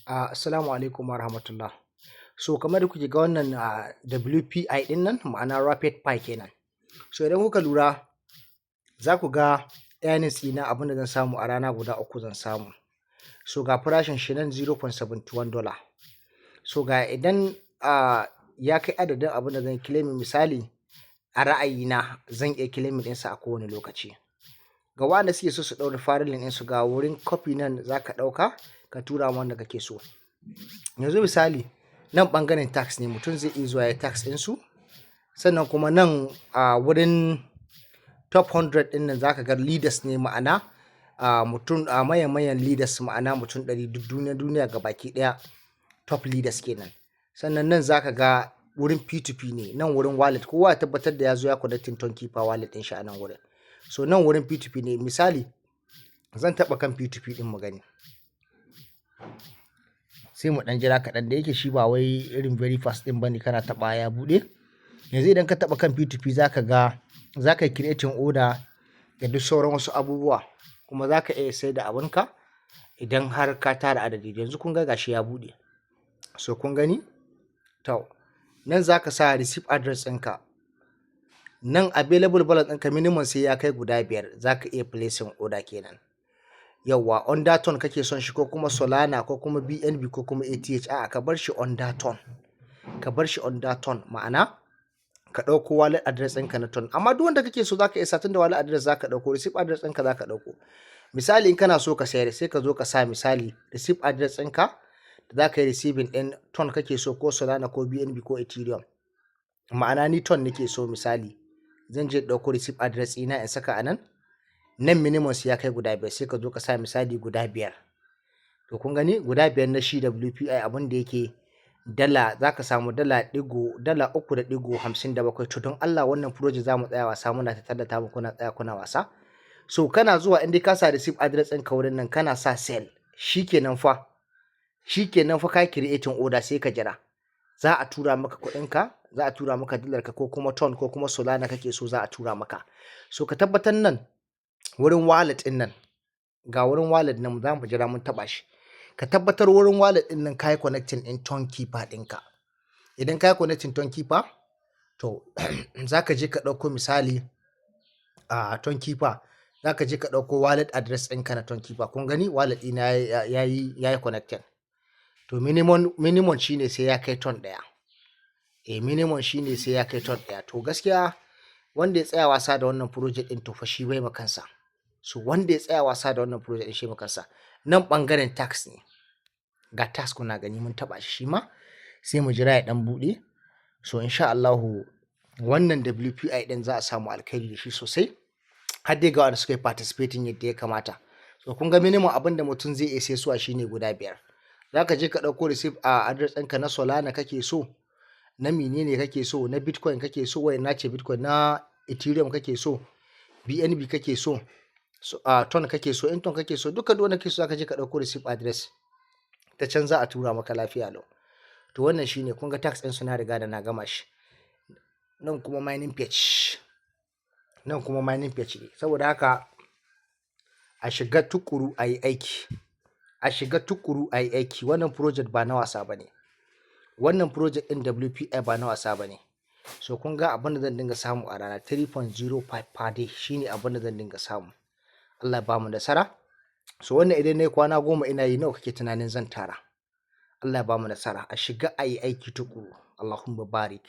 Assalamu alaikum warahmatullah. So kamar da kuke ga wannan WPI ɗin nan, ma'ana Rapid Pi kenan. So idan kuka lura, za ku ga earnings ɗina, abin da zan samu a rana, guda uku zan samu. So ga farashin shi nan, $0.71. So ga idan ya kai adadin abin da zan claiming, misali a ra'ayina zan iya claiming ɗinsa a kowane lokaci. Ga waɗanda suke so su ɗau referral link ɗinsu, ga wurin copy nan, za ka ɗauka ka tura ma wanda kake so. Yanzu misali nan ɓangaren task ne, mutum zai iya zuwa ya task ɗinsu. Sannan kuma nan a wurin top 100 ɗin nan, za ka ga leaders ne, ma'ana mutum a manyan manyan leaders, ma'ana mutum 100 duk duniya duniya gabaki ɗaya, top leaders kenan. Sannan nan za ka ga wurin P2P ne, nan wurin wallet. Kowa ya tabbatar da ya zo ya connecting Tonkeeper wallet ɗin shi a nan wurin. So nan wurin P2P ne, misali zan taɓa kan P2P ɗin mu gani. Sai mu ɗan jira kaɗan, da yake shi ba wai irin very fast ɗin bane, kana taɓa ya buɗe. Yanzu idan ka taɓa kan P2P, za ka ga za ka yi creating order da duk sauran wasu abubuwa, kuma za ka iya sayar da abunka idan har ka tara adadi. Yanzu kun ga gashi ya buɗe. So kun gani? To nan za ka sa receipt address ɗinka. Nan available balance ɗinka, minimum sai ya kai guda 5 za ka iya placing order kenan. Yauwa, under ton kake son shi, ko kuma Solana, ko kuma BNB, ko kuma ATH? A'a, ka bar shi under ton. Ka bar shi under ton, ma'ana ka ɗauko wallet address ɗinka na ton. Amma duk wanda kake so za ka iya sa, tunda wallet address za ka ɗauko, receipt address ɗinka za ka ɗauko. Misali in kana so ka sayar, sai ka zo ka sa misali receipt address ɗinka da za ka yi receiving ɗin ton kake so, ko Solana, ko BNB, ko Ethereum. Ma'ana ni ton nake so misali. Zan je in ɗauko receipt address ɗina in saka a nan. Nan minimum sai ya kai guda 5, sai ka zo ka sa misali guda 5. To kun gani, guda 5 na shi WPI, abin da yake dala, za ka samu dala ɗigo $3.57. To don Allah, wannan project za mu tsaya wasa muna ta tallata muku, kuna tsaya kuna wasa? So kana zuwa, in dai ka sa receipt address ɗinka wurin nan, kana sa sell, shikenan fa, shikenan fa, ka creating order. Sai ka jira, za a tura maka kuɗinka, za a tura maka dalar ka, ko kuma ton, ko kuma Solana kake so, za a tura maka. So ka tabbatar nan wurin wallet ɗin nan, ga wurin wallet nan, za mu jira mun taɓa shi. Ka tabbatar wurin wallet ɗin nan ka yi connecting ɗin Tonkeeper ɗinka. Idan ka yi connecting Tonkeeper, to za ka je ka ɗauko misali a Tonkeeper, za ka je ka ɗauko wallet address ɗinka na Tonkeeper. Kun gani, wallet ɗina ya yi connecting. To minimum shine sai ya kai ton 1. Eh, minimum shine sai ya kai ton 1. To gaskiya wanda ya tsaya wasa da wannan project ɗin, to fa shi bai ma kansa. So wanda ya tsaya wasa da wannan project ɗin, shi ma kansa. Nan ɓangaren task ne. Ga task kuna gani, mun taɓa shi shi ma, sai mu jira ya ɗan buɗe. So insha Allahu wannan WPI ɗin za a samu alkhairi da shi sosai. Har dai ga wanda suka yi participating yadda ya kamata. So kun ga minimum abin da mutum zai iya saisuwa shine guda 5. Za ka je ka ɗauko receipt a address ɗinka na Solana kake so, na mene ne kake so, na Bitcoin kake so, wai na ce Bitcoin, na Ethereum kake so, BNB kake so, so ton kake so, in ton kake so, duka duk wanda kake so, za ka je ka ɗauko receipt address. Ta can za a tura maka lafiya lau. To wannan shine, kun ga task ɗin su na riga da na gama shi. Nan kuma mining page. Nan kuma mining page ne. Saboda haka a shiga tukuru a yi aiki. A shiga tukuru a yi aiki. Wannan project ba na wasa ba ne. Wannan project ɗin WPI ba na wasa ba ne. So kun ga abin da zan dinga samu a rana, 3.05 per day, shine abin da zan dinga samu. Allah ya bamu nasara. So wannan idan nayi kwana 10 ina yi, nawa kake tunanin zan tara? Allah ya bamu nasara. A shiga a yi aiki tukuru. Allahumma barik.